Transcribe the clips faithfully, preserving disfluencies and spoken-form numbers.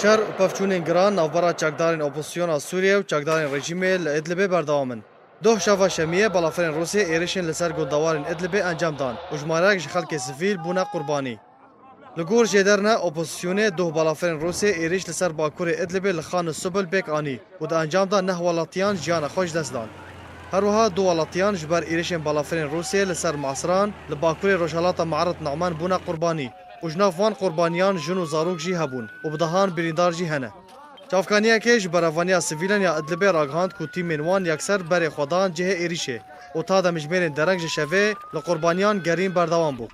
Şer û pevçûnên giran navbera çekdarên opozisyona Sûriyê û çekdarên rejîmê li Idlibê berdewam in. Doh şeva şemiyê balafirên Rûsiyê êrişên li ser gundewarên Idlibê encam dan û jimarek ji xelkê sivîl bûne qurbanî. Li gor jêderine opozisyonê, doh balafirên Rûsiyê êrîş li ser bakurê Idlibê li Xan Subul pêk anî û di encam de neh welatiyan jiyana xwe ji dest dan. Her wiha du welatiyan ji ber êrişên balafirên Rûsiyê li ser Masran li bakurê rojhilata Me'arid Nu'man bûne qurbanî û ji nav van qurbaniyan jin û zarok jî hebûn û bi dehan birîndar jî hene. Çavkaniyekê ji berevaniya sivîlan ya Idlibê ragihand ku tîmên wan yekser berê xwe dan cihê êrîşê û ta demjimêrên dereng ji şevê li qurbaniyan gerîn berdewam bû.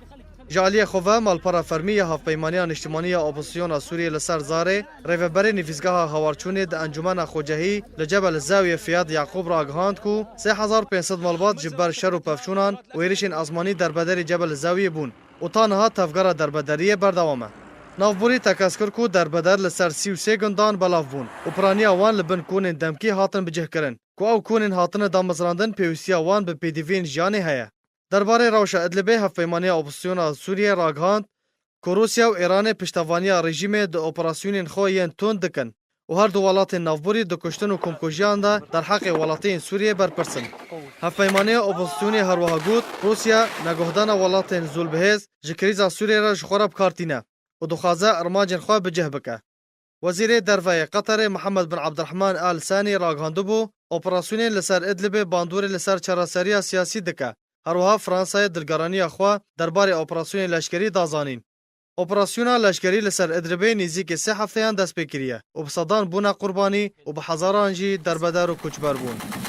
Ji aliyê xwe ve, malpera fermî ya Hevpeymaniya Niştimanî ya Opozisyona Sûriyê li ser Zarê, rêveberê nivîsgeha hawarçûnê di Encûmena Xwecehî li Cebel Zewiyê Fiyad Yaqûb ragihand ku sê hezar pênc sed malbat ji ber şer û pevçûnan û êrişên asmanî derbederî Cebel Zewiyê bûn û ta niha tevgera derbederiyê berdewam e. Navborî tekez kir ku derbeder li ser sî û sê gundan belav bûn û piraniya wan li bin konên demkî hatin bicihkirin, ku ew konên hatine damezrandin pêwîstiya wan bi pêdiviyên jiyanê heye. Derbarê rewşa Idlibê, Hevpeymaniya Opozisyona Sûriyê ragihand ku Rûsya û Îranê piştevaniya rejîmê di operasyonên xwe yên tund dikin û her du welatên navborî di kuştin û komkujiyan de derheqê welatiyên Sûriyê berpirs in. Hevpeymaniya Opozisyonê her wiha got, Rûsya neguhdana welatên zûlbihêz ji krîza Sûriyê re ji xwe re bi kar tîne û dixwaze armancên xwe bi cih bike. Wezîrê Derve yê Qeterê Mihemed bin Abdurrahman Al Sanî ragihandibû, operasyonên li ser Idlibê bandorê li ser çareseriya siyasî dike. Her wiha Fransayê dilgeraniya xwe derbarê operasyonên leşkerî da zanîn. Operasyona leşkerî li ser Idlibê nêzîkî sê hefteyan dest pê kiriye û bi sedan bûne qurbanî û bi hezaran jî derbeder û koçber bûn.